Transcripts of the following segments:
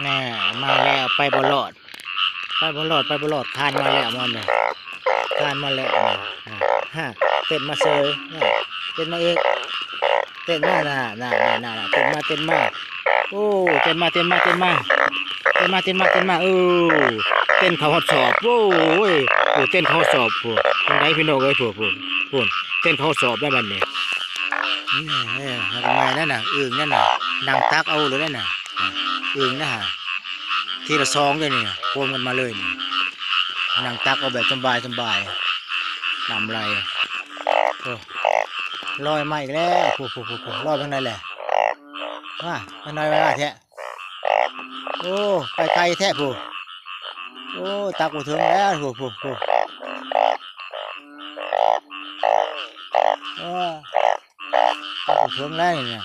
ແນ່ ມາແລ້ວ ໄປບໍ່ລອດ ໄປບໍ່ລອດ ໄປບໍ່ລອດ ຄານມາແລ້ວມັນ ຄານມາແລ້ວ ຮະ ເຕັ້ນມາເສີຍ ເຕັ້ນມາອີກ ເຕັ້ນມາ ນະ ນະ ເຕັ້ນມາ ເຕັ້ນມາ ໂອ້ ເຕັ້ນມາ ເຕັ້ນມາ ເຕັ້ນມາ ເຕັ້ນມາ ເຕັ້ນມາ ເຕັ້ນມາ ເອີ ເຕັ້ນເຂົ້າຮອດສອບ ໂອ້ຍ ໂອ້ ເຕັ້ນເຂົ້າຮອດສອບ ໂອ້ ຈັ່ງໃດພີ່ນ້ອງເອີຍ ໂອ້ ໂອ້ ເຕັ້ນເຂົ້າຮອດສອບແລ້ວບັດນີ້ ເອີ ເອີ ເອີ ເອີ ເອີ ນັ້ນນະ ອຶ່ງນັ້ນນະ ນັ່ງຕັກເອົາໂລດນັ້ນນະ ອຶ່ງນະ ທີລະສອງເດ້ນີ້ ໂຄມກັນມາເລີຍນີ້ ນັ່ງຕັກເອົາແບບສະບາຍໆ ນ້ຳໄຫຼ ໂອ້ ລອຍມາອີກແລ້ວ ໂອ້ ໂອ້ ໂອ້ ໂອ້ ລອຍໄປທາງໃດແຫຼະ ມາ ມາໜ້ອຍມາແທ້ ໂອ້ ໄປໄກແທ້ພຸ້ນ ໂອ້ ຕັກບໍ່ເຖິງແລ້ວ ພຸ້ນ ພຸ້ນ ພຸ້ນ ເອີ ຕັກບໍ່ເຖິງແລ້ວນີ້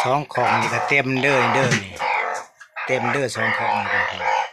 ສອງຂ້ອງນີ້ກໍເຕັມເດີ ເດີນີ້ ເຕັມເດີ ສອງຂ້ອງນີ້ກໍ